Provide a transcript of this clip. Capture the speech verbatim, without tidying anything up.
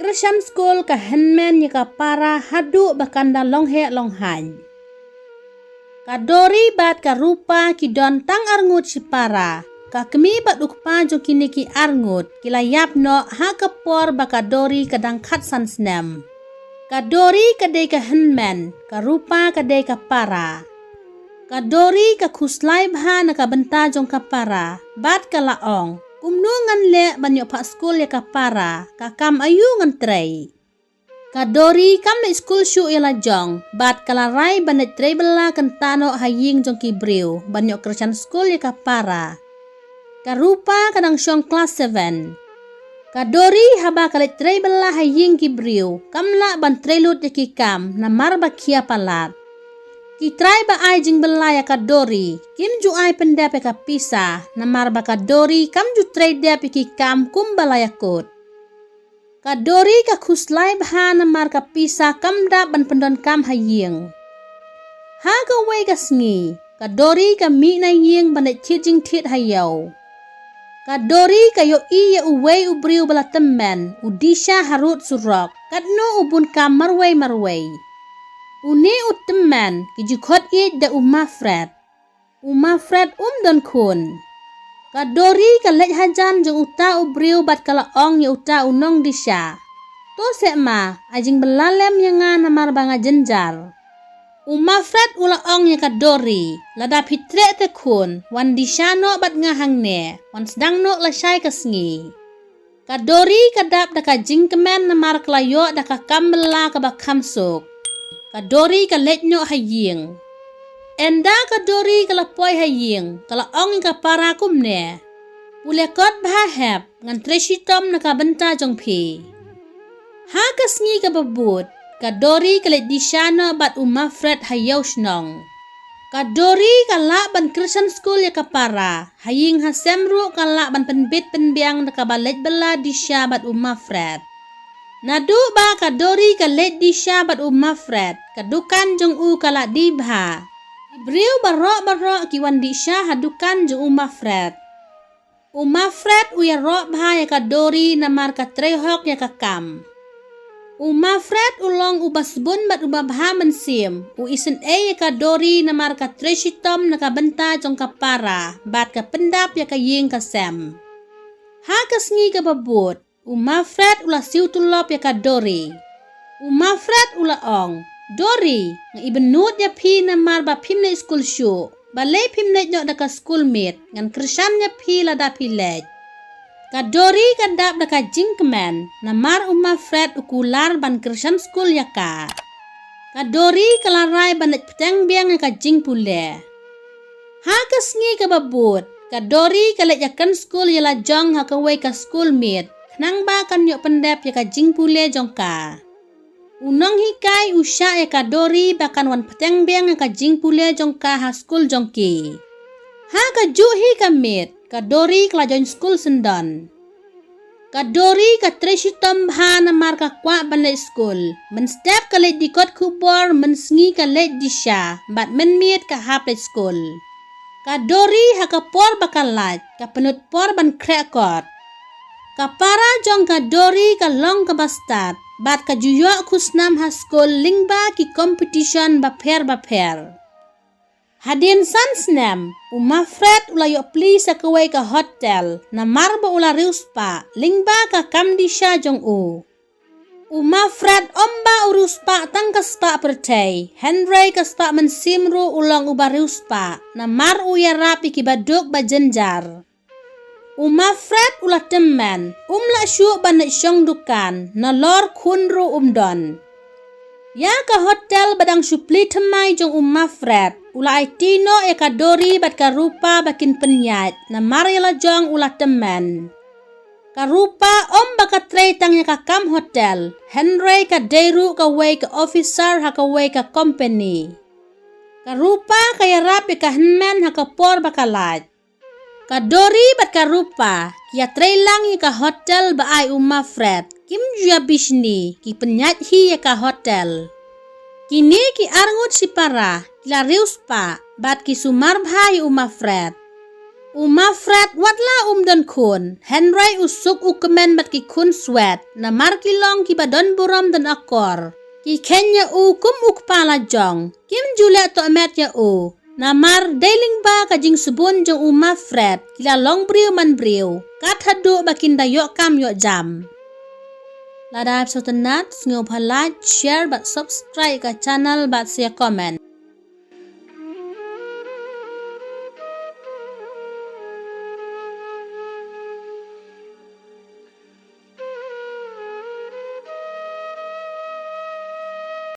kyrshan skul ka hynmen ïa ka para haduh ba kan da long heh long haiñ. Ka Dori bad ka Rupa ki don tang arngut shipara. Ka kmie bad u kpa jong kine ki arngut ki la ïap noh ha ka por ba ka Dori ka dang khatsan snem. Ka Dori ka dei ka hynmen, ka Rupa ka dei ka para. Ka Dori ka khuslai bha na ka bynta jong ka para bad ka la ong, kumno ngan leh ban ïoh phah skul ïa ka para, ka kam aïu ngan trei. Ka Dori kam leit skul shuh ïa la jong bad ka la rai ban leit trei bylla kynta noh ha ïing jong ki briew ban ïoh kyrshan skul ïa ka para. Ka Rupa ka dang shong klas seven. Ka Dori haba ka leit trei bylla ha ïing ki briew kam lah ban trei lut ïa ki kam namar ba khia palat. Ki trai ba ai jingbylla ïa ka Dori kim ju ai pyndep ïa ka pisa namar ba ka Dori kam ju trei dep ïa ki kam kumba la ïakut. Ka Dori ka khuslai bha namar ka pisa kam dap ban pyndonkam ha ïing. Ha kawei ka sngi ka Dori ka mih na ïing ban leit thied jingthied ha ïew. Ka Dori ka ïohi ïa uwei u briew ba la tymmen u Disha harud surok katno u bun kam marwei marwei. Une u tymmen ki ju khot ïeit da u Mafred. U Mafred um don khun. Ka Dori ka leit hajan jong uta u briew bad ka la ong ïa uta u nongdisha, to seh ma, ai jingbylla lem ïa nga namar ba nga jynjar. U Mafred u la ong ïa ka Dori, lada phi treh te khun, wan disha noh bad nga hangne, wan sdang noh lashai ka sngi. Ka Dori ka dap da ka jingkmen namar ka la ïoh da ka kam bylla kaba kham suk. Ka Dori ka leit noh ha ïing. Ynda ka Dori ka la poi ha ïing ka la ong ïa ka para kumne, pule kot bha hep, ngan trei shitom na ka bynta jong phi. Ha ka sngi kaba bud ka Dori ka leit disha noh bad u Mafred ha ïew shnong. Ka Dori ka lah ban kyrshan skul ïa ka para. Ha ïing ha sem ruh ka lah ban pynbit pynbiang da kaba leit bylla disha bad u Mafred. Naduh ba ka Dori ka leit disha bad u Mafred ka dukan jong u ka la dih bha. Ki briew baroh baroh ki wan disha ha dukan jong u Mafred. U Mafred u ïaroh bha ïa ka Dori namar ka trei hok ïa ka kam. U Mafred u long uba sbun bad uba bha mynsiem, u isynei ïa ka Dori namar ka trei shitom na ka bynta jong ka para bad ka pyndap ïa ka ïing ka sem. Ha ka sngi kaba bud u Mafred u la siew tulop ïa ka Dori. U Mafred u la ong, Dori, nga ibynnud ïa phi namar ba phim leit skul shuh. Balei phim leit noh da ka skul miet, ngan kyrshan ïa phi lada phi leit. Ka Dori ka dap da ka jingkmen namar u Mafred u kular ban kyrshan skul ïa ka. Ka Dori ka la rai ban leit bteng biang ïa ka jingpule. Ha ka sngi kaba bud ka Dori ka leit ïakren skul ïa la jong ha kawei ka skul miet khnang ba kan ïoh pyndep ïa ka jingpule jong ka. U nonghikai u shah ïa ka Dori ba kan wan bteng biang ïa ka jingpule jong ka ha skul jong ki. Ha kajuh hi ka miet ka Dori ka la join skul syndon. Ka Dori ka trei shitom bha namar ka kwah ban leit skul. Mynstep ka leit dih kot khubor, mynsngi ka leit disha bad mynmiet ka hap leit skul. Ka Dori ha ka por ba ka lait ka pynlut por ban khreh kot. Ka para jong ka Dori ka long kaba stad bad ka ju ïoh khusnam ha skul lyngba ki competition bapher bapher. Hadien san snem u Mafred u la ïoh plie sha kawei ka hotel namar ba u la riewspah lyngba ka kam disha jong u. U Mafred ym ba u riewspah tang ka spah pyrthei, hynrei ka spah mynsiem ruh u long uba riewspah namar u ïarap ïa ki baduk ba jynjar. U Mafred u la tymmen, um lah shuh ban leit shong dukan, nalor khun ruh um don. Ïa ka hotel ba dang shu plie thymmai jong u Mafred u la aiti noh ïa ka Dori bad ka Rupa ba kin pynïaid namar ïa la jong u la tymmen. Ka Rupa ym ba ka trei tang ïa ka kam hotel, hynrei ka dei ruh kawei ka officer ha kawei ka company. Ka Rupa ka ïarap ïa ka hynmen ha ka por ba ka lait. Ka Dori bad ka Rupa ki ïatrei lang ïa ka hotel ba ai u Mafred, kim ju ïabishni, ki pynïaid hi ïa ka hotel. Kine ki arngut shipara ki la riewspah bad ki sumar bha ïa u Mafred. U Mafred wat la um don khun, hynrei u suk u kmen bad ki khun Swet, namar ki long kiba don burom don akor. Ki kheiñ ïa u kum u kpa la jong, kim ju leh tohmet ïa u. Namar dei lyngba ka jingsbun jong u Mafred, ki la long briew man briew, kat haduh ba kin da ïoh kam ïoh jam. Lada phi sngewtynnat, sngewbha like, share bad subscribe ka channel bad sa comment.